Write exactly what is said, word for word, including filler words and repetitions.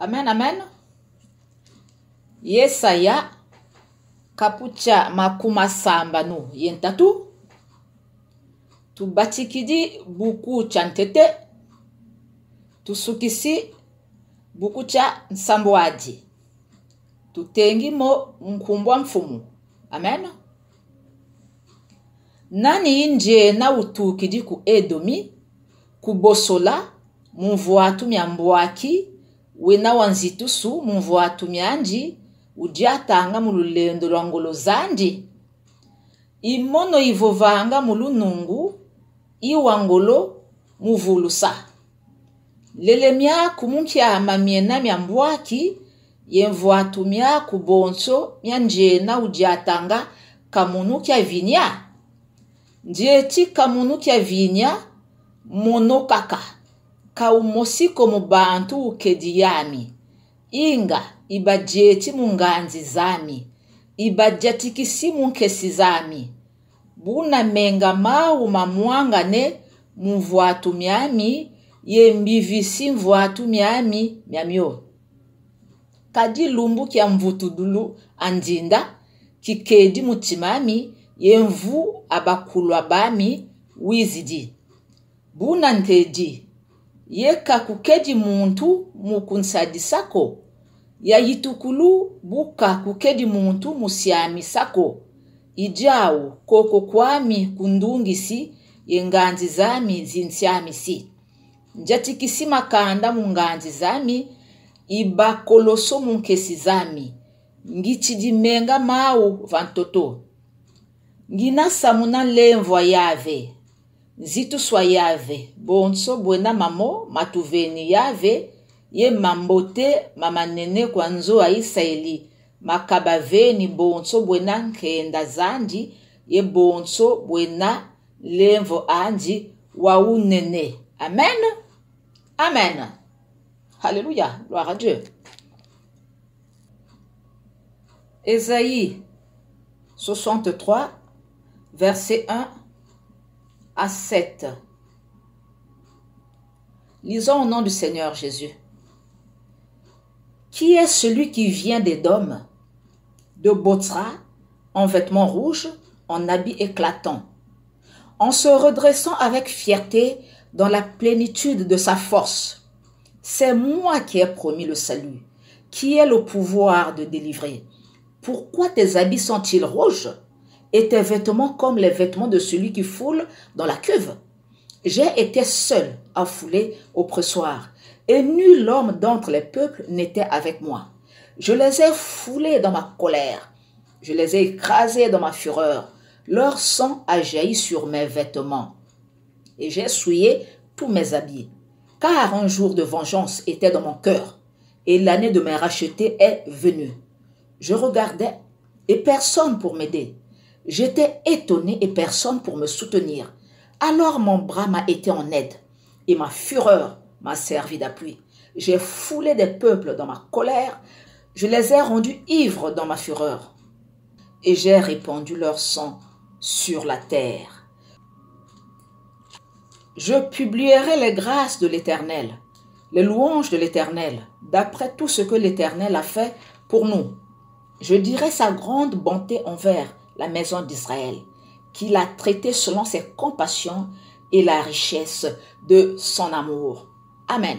Amen, amen. Yesaya, kapu kia makumasambanu ye ntatu. Tubatikidi buku kia ntete, tusukisi buku kia nsambwadi. Tutengi mo nkumbu a Mfumu. Amen. Nani i ndiena utukidi ku Edomi, ku Bosola, mu mvwatu mia mbwaki, wena wa nzitusu mu mvwatu miandi, udiatanga mu lulendo lwa ngolo zandi? I mono ivovanga mu lunungu, i wa ngolo mu vulusa. Lele miaku mu nkia ma miena mia mbwaki, ye mvwatu miaku bonso mia ndiena udiatanga kamunu kia vinia? Ndieti kamunu kia vinia, mono kaka, ka umosi ko mu bantu ukedi yami. Inga, i badieti mu nganzi zami, i badiatikisi mu nkesi zami. Buna menga mau mamwangane mu mvwatu miami, ye mbivisi mvwatu miami mia mio. Kadi lumbu kia mvutudulu a ndinda kikedi mu ntim'ami, ye mvu a bakulwa bami wizidi. Buna ntedi, ye ka kukedi muntu mu kunsadisa ko, ya yitukulu bu ka kukedi muntu mu siamisa ko. I diau koko kwami kundungisi, ye nganzi zami zinsiamisi. Ndiatikisi makanda mu nganzi zami, i bakoloso mu nkesi zami. Ngitidi menga mau va ntoto. Ngina samuna nlemvo a Yave, nzitusu a Yave, bonso bwena mamo matuveni Yave, ye mambote ma manene kwa nzo a Isaeli, makabaveni bonso bwena nkenda zandi, ye bonso bwena nlemvo andi wa unene. Amen. Amen. Alléluia. Gloire à Dieu. Ésaïe soixante-trois, versets un à sept. Lisons au nom du Seigneur Jésus. Qui est celui qui vient d'Édom, de Botsra, en vêtements rouges, en habits éclatants, en se redressant avec fierté dans la plénitude de sa force? C'est moi qui ai promis le salut, qui ai le pouvoir de délivrer. Pourquoi tes habits sont-ils rouges et tes vêtements comme les vêtements de celui qui foule dans la cuve? J'ai été seul à fouler au pressoir, et nul homme d'entre les peuples n'était avec moi. Je les ai foulés dans ma colère, je les ai écrasés dans ma fureur. Leur sang a jailli sur mes vêtements, et j'ai souillé tous mes habits. Car un jour de vengeance était dans mon cœur, et l'année de mes rachetés est venue. Je regardais, et personne pour m'aider. J'étais étonné, et personne pour me soutenir. Alors mon bras m'a été en aide, et ma fureur m'a servi d'appui. J'ai foulé des peuples dans ma colère, je les ai rendus ivres dans ma fureur, et j'ai répandu leur sang sur la terre. Je publierai les grâces de l'Éternel, les louanges de l'Éternel, d'après tout ce que l'Éternel a fait pour nous. Je dirai sa grande bonté envers la maison d'Israël, qu'il a traité selon ses compassions et la richesse de son amour. Amen.